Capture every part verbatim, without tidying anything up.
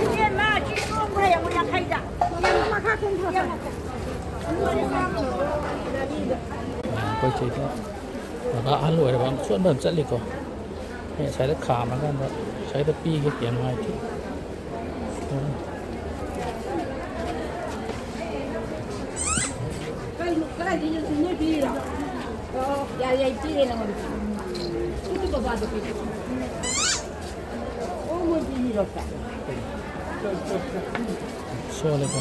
ꯏꯆꯦ, ꯃꯥ ꯁꯤ ꯆꯣꯡꯈ꯭ꯔꯦ, ꯌꯦꯡꯉꯨ, ꯌꯥꯡꯈꯩꯗ꯫ ꯃꯈꯥ ꯀꯨꯝꯈ꯭ꯔꯣ꯫ ꯑꯩꯈꯣꯏ ꯁꯤꯗ ꯕꯕꯥ ꯑꯍꯜ ꯑꯣꯏꯔꯕ ꯑꯃ ꯁꯣꯟꯕ ꯑꯃ ꯆꯠꯂꯤꯀꯣ꯫ ꯑꯩ ꯉꯁꯥꯏꯗ ꯈꯥꯝꯃꯀꯥꯟꯗ ꯉꯁꯥꯏꯗ ꯄꯤꯒꯦ, ꯌꯥꯝ ꯅꯨꯡꯉꯥꯏꯇꯦ꯫ ꯀꯩꯅꯣ, ꯀꯗꯥꯏꯗꯩꯅꯣ ꯅꯣꯏ ꯄꯤꯔꯤꯔꯣ? ꯑꯣ, ꯌꯥꯔꯦ, ꯌꯥꯔꯦ, ꯄꯤꯔꯦ ꯅꯉꯣꯟꯗ꯫ ꯁꯤꯗꯤ ꯕꯕꯥꯗ ꯄꯤꯔꯦ꯫ ꯑꯣ, ꯃꯣꯏ ꯄꯤꯔꯤꯔꯣ? ꯁꯣꯜꯂꯦꯀꯣ꯫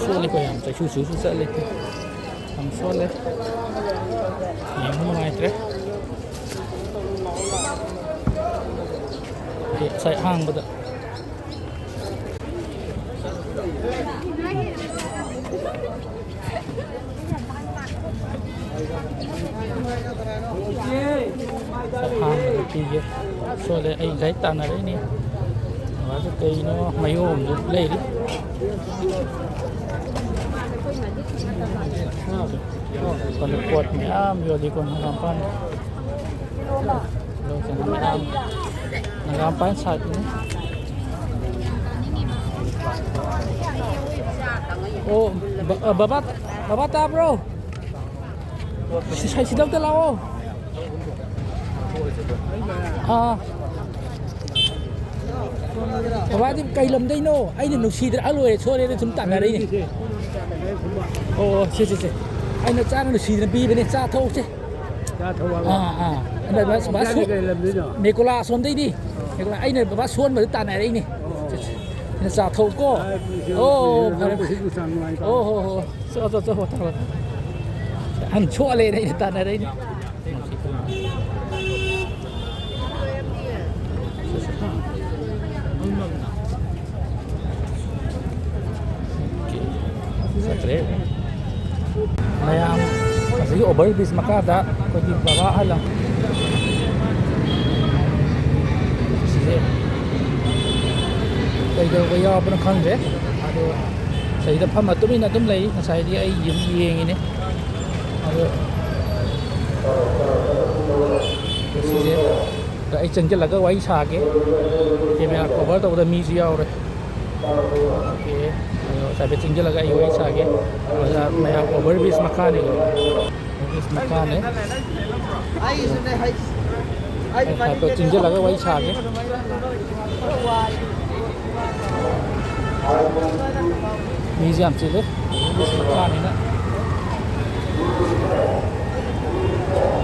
ꯁꯣꯜꯂꯤꯀꯣ, ꯌꯥꯝ ꯆꯩꯁꯨ ꯆꯨꯁꯨ ꯆꯠꯂꯤ꯫ ꯌꯥꯝ ꯁꯣꯜꯂꯦ꯫ ꯌꯦꯡꯕ ꯅꯨꯡꯉꯥꯏꯇ꯭ꯔꯦ꯫ ꯑꯦ, ꯉꯁꯥꯏ ꯑꯍꯥꯡꯕꯗ꯫ ꯑꯍꯥꯟꯕꯗ ꯄꯤꯒꯦ꯫ ꯁꯣꯜꯂꯦ, ꯑꯩ ꯉꯁꯥꯏ ꯇꯥꯟꯅꯔꯛꯏꯅꯤ꯫ ꯕꯕꯥꯁꯨ ꯀꯩꯅꯣ ꯃꯌꯣꯝꯁꯨ ꯂꯩꯔꯤ꯫ ꯁꯣꯝꯗ ꯄꯣꯠ ꯃꯌꯥꯝ ꯌꯣꯜꯂꯤꯀꯣ ꯍꯪꯒꯥꯝꯄꯥꯟ꯫ ꯂꯧꯁꯤꯅ ꯃꯌꯥꯝ ꯍꯪꯒꯥꯝꯄꯥꯟ ꯁꯥꯠꯄꯅꯤ꯫ ꯑꯣ, ꯕ-, ꯕꯕꯥ, ꯕꯕꯥ ꯇꯥꯕ꯭ꯔꯣ? ꯁꯤ-, ꯁꯤ-, ꯁꯤꯗ ꯑꯝꯇ ꯂꯥꯛꯑꯣ꯫ ꯑꯥ꯫ ꯕꯕꯥꯗꯤ ꯀꯩ ꯂꯝꯗꯩꯅꯣ? ꯑꯩꯅ ꯅꯨꯡꯁꯤꯗꯅ ꯑꯍꯜ ꯑꯣꯏꯔꯦ ꯁꯣꯜꯂꯦꯅ ꯁꯨꯝ ꯇꯥꯟꯅꯔꯛꯏꯅꯦ꯫ ꯑꯣ, ꯁꯦ, ꯁꯦ, ꯁꯦ꯫ ꯑꯩꯅ ꯆꯥꯅ ꯅꯨꯡꯁꯤꯗꯅ ꯄꯤꯕꯅꯦ, ꯆꯥ ꯊꯛꯎꯁꯦ꯫ ꯆꯥ ꯊꯛꯎ ꯍꯥꯏꯕ? ꯑꯥ, ꯑꯥ꯫ ꯑꯗ ꯕꯕꯥ, ꯕꯕꯥ ꯏꯆꯥꯗꯤ ꯁꯣ-, ꯀꯩ ꯂꯝꯗꯩꯅꯣ? ꯃꯦꯀꯣꯂꯥ ꯑꯁꯣꯝꯗꯩꯅꯤ꯫ ꯑꯣ꯫ ꯃꯦꯀꯣꯂꯥ, ꯑꯩꯅ ꯕꯕꯥ ꯁꯣꯟꯕꯗꯨ ꯇꯥꯟꯅꯔꯛꯏꯅꯦ꯫ ꯑꯣ꯫ ꯁꯦ, ꯁꯦ꯫ ꯑꯩꯅ ꯆꯥ ꯊꯛꯎꯀꯣ꯫ ꯑꯥ, ꯄꯨꯟꯁꯤ ꯑꯣ, ꯅꯨꯡꯁꯤ, ꯐꯔꯦ, ꯐꯔꯦ꯫ ꯄꯨꯟꯁꯤ ꯅꯨꯡꯁꯥꯡ ꯅꯨꯡꯉꯥꯏꯕ꯫ ꯑꯣ, ꯍꯣ, ꯍꯣ꯫ ꯆꯣ, ꯆꯣ, ꯆꯣ, ꯆꯣ, ꯆꯣ꯫ ꯑꯍꯟ ꯁꯣꯜꯂꯦꯅ ꯑꯩꯅ ꯇꯥꯟꯅꯔꯛꯏꯅꯦ꯫ ꯆꯠꯇ꯭ꯔꯦ꯫ ꯃꯌꯥꯝ ꯑꯁꯤꯒꯤ over bridge ꯃꯈꯥꯗ ꯑꯩꯈꯣꯏꯒꯤ ꯕꯕꯥ ꯑꯍꯜ ꯑꯃ, ꯁꯤꯁꯦ ꯀꯩꯗꯧꯕ ꯌꯥꯎꯕꯅꯣ ꯈꯪꯗ꯭ꯔꯦ꯫ ꯑꯗꯣ ꯁꯤꯗ ꯐꯝꯃ ꯇꯨꯃꯤꯟꯅ ꯑꯗꯨꯝ ꯂꯩ꯫ ꯉꯁꯥꯏꯗꯤ ꯑꯩ ꯌꯨꯝ ꯌꯦꯡꯉꯤꯅꯦ꯫ ꯑꯗꯣ ꯁꯤꯁꯦ ꯑꯩ ꯆꯪꯁꯤꯜꯂꯒ ꯋꯥꯔꯤ ꯁꯥꯒꯦ꯫ Camera cover ꯇꯧꯕꯗ ꯃꯤꯁꯨ ꯌꯥꯎꯔꯦ꯫ ꯑꯣꯀꯦ꯫ ꯑꯗꯣ ꯍꯥꯏꯐꯦꯠ ꯆꯪꯁꯤꯜꯂꯒ ꯑꯩ ꯋꯥꯔꯤ ꯁꯥꯒꯦ꯫ ꯑꯗꯨꯗ ꯃꯌꯥꯝ over bridge ꯃꯈꯥꯅꯤꯀꯣ꯫ Over bridge ꯃꯈꯥꯅꯦ꯫ ꯑꯩ ꯍꯥꯏꯐꯦꯠ ꯆꯪꯁꯤꯜꯂꯒ ꯋꯥꯔꯤ ꯁꯥꯒꯦ꯫ ꯃꯤꯁꯦ ꯌꯥꯝ ꯆꯤꯜꯂꯦ꯫ Over bridge ꯃꯈꯥꯅꯤꯅ꯫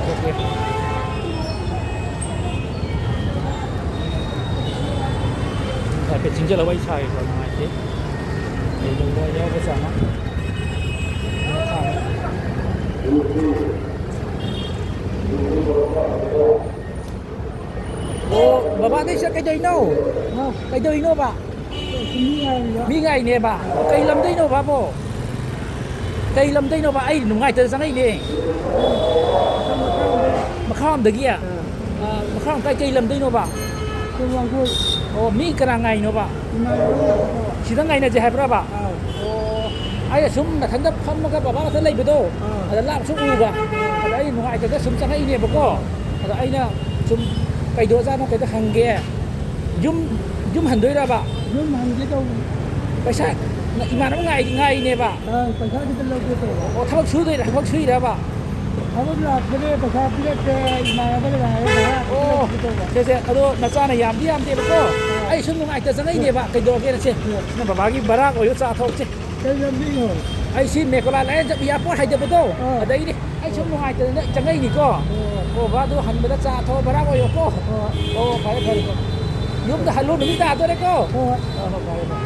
ꯑꯣꯀꯦ꯫ ꯍꯥꯏꯐꯦꯠ ꯆꯤꯡꯁꯤꯜꯂꯒ ꯋꯥꯔꯤ ꯁꯥꯒꯦꯀꯣ, ꯅꯨꯡꯉꯥꯏꯇꯦ꯫ ꯀꯩꯗꯧꯕ ꯌꯥꯎꯕ ꯖꯥꯠꯅꯣ? ꯑꯣ, ꯕꯕꯥ, ꯅꯪꯁꯦ ꯀꯩꯗꯧꯔꯤꯅꯣ? ꯍꯥ? ꯀꯩꯗꯧꯔꯤꯅꯣꯕ? ꯃꯤ ꯉꯥꯏꯔꯤꯕ꯫ ꯃꯤ ꯉꯥꯏꯅꯦꯕ꯫ ꯀꯩ ꯂꯝꯗꯩꯅꯣ ꯕꯥꯕꯣ? ꯀꯩ ꯂꯝꯗꯩꯅꯣꯕ? ꯑꯩ ꯅꯨꯡꯉꯥꯏꯇꯗ ꯆꯪꯉꯛꯏꯅꯦ꯫ ꯃꯈꯥꯔꯣꯝꯗꯒꯤ? ꯑꯥ꯫ ꯑꯥ, ꯃꯈꯥꯔꯣꯝ ꯀꯥꯏ, ꯀꯩ ꯂꯝꯗꯩꯅꯣꯕ? ꯁꯣꯝ ꯋꯥꯡꯒꯣꯏ꯫ ꯑꯣ, ꯃꯤ ꯀꯅꯥ ꯉꯥꯏꯅꯣꯕ? ꯏꯃꯥꯟꯅꯕ ꯉꯥꯛꯇ꯫ ꯁꯤꯗ ꯉꯥꯏꯅꯁꯦ ꯍꯥꯏꯕ꯭ꯔꯕ? ꯑꯥ꯫ ꯑꯣ, ꯑꯩ ꯑꯁꯨꯝ ꯃꯊꯟꯇ ꯐꯝꯃꯒ ꯕꯕꯥ ꯈꯛꯇ ꯂꯩꯕꯗꯣ, ꯑꯥ꯫ ꯑꯗ ꯂꯥꯞꯁꯨ ꯎꯕ꯫ ꯑꯗ ꯑꯩ ꯅꯨꯡꯉꯥꯏꯇꯗ ꯁꯨꯝ ꯆꯪꯉꯛꯏꯅꯦꯕꯀꯣ꯫ ꯑꯗ ꯑꯩꯅ ꯁꯨꯝ ꯀꯩꯗꯧꯔꯖꯥꯠꯅꯣ ꯀꯩꯗ ꯍꯪꯒꯦ꯫ ꯌꯨꯝ, ꯌꯨꯝ ꯍꯟꯗꯣꯏꯔꯕ? ꯌꯨꯝ ꯍꯟꯒꯦ ꯇꯧꯕ꯫ ꯄꯩꯁꯥ, ꯏꯃꯥꯟꯅꯕ ꯉꯥꯏ-, ꯉꯥꯏꯔꯤꯅꯦꯕ꯫ ꯑꯥ, ꯄꯩꯁꯥ ꯈꯤꯇ ꯂꯧꯒꯦ ꯇꯧꯕ꯫ ꯑꯣ, ꯊꯕꯛ ꯁꯨꯗꯣꯏꯔ-, ꯊꯕꯛ ꯁꯨꯏꯔꯕ? ꯊꯕꯛ ꯂꯥꯛꯄꯗ ꯄꯩꯁꯥ ꯄꯤꯔꯛꯇꯦ, ꯏꯃꯥꯟꯅꯕ ꯂꯥꯛꯑꯦ, ꯚꯔꯥ ꯑꯣ, ꯄꯤꯔꯛꯀꯦ ꯇꯧꯕ꯫ ꯁꯦ, ꯁꯦ, ꯑꯗꯣ ꯅꯆꯥꯅ ꯌꯥꯝꯗꯤ ꯌꯥꯝꯗꯦꯕꯀꯣ꯫ ꯑꯥ꯫ ꯑꯩ ꯁꯨꯝ ꯅꯨꯡꯉꯥꯏꯇ ꯆꯪꯉꯛꯏꯅꯦꯕ, ꯀꯩꯗꯧꯔꯒꯦꯅ ꯁꯦ꯫ ꯑꯥ꯫ ꯅꯪ ꯕꯕꯥꯒꯤ ꯚꯔꯥ ꯑꯣꯏꯌꯣ, ꯆꯥ ꯊꯛꯁꯦ꯫ ꯀꯩ ꯂꯝꯕꯤꯅꯣ? ꯑꯩ ꯁꯤ ꯃꯦꯀꯣꯂꯥ ꯂꯥꯏꯌꯦꯡ ꯆꯠꯄ airport ꯍꯥꯏꯗꯕꯗꯣ, ꯑꯥ꯫ ꯑꯗꯩꯅꯦ꯫ ꯑꯩ ꯁꯨꯝ ꯅꯨꯡꯉꯥꯏꯇꯗꯅ ꯆꯪꯉꯛꯏꯅꯤꯀꯣ꯫ ꯑꯣ꯫ ꯑꯣ, ꯕꯕꯥ, ꯑꯗꯨ ꯍꯟꯕꯗ ꯆꯥ ꯊꯛꯑꯣ, ꯚꯔꯥ ꯑꯣꯏꯌꯣꯀꯣ꯫ ꯍꯣꯏ꯫ ꯑꯣ, ꯐꯔꯦ, ꯐꯔꯦ, ꯐꯔꯦ꯫ ꯌꯨꯝꯗ ꯍꯜꯂꯣ, ꯅꯨꯃꯤꯠ ꯇꯥꯗꯣꯔꯦꯀꯣ꯫ ꯍꯣꯏ꯫ ꯑꯣ, ꯍꯣꯏ, ꯐꯔꯦ, ꯐꯔꯦ꯫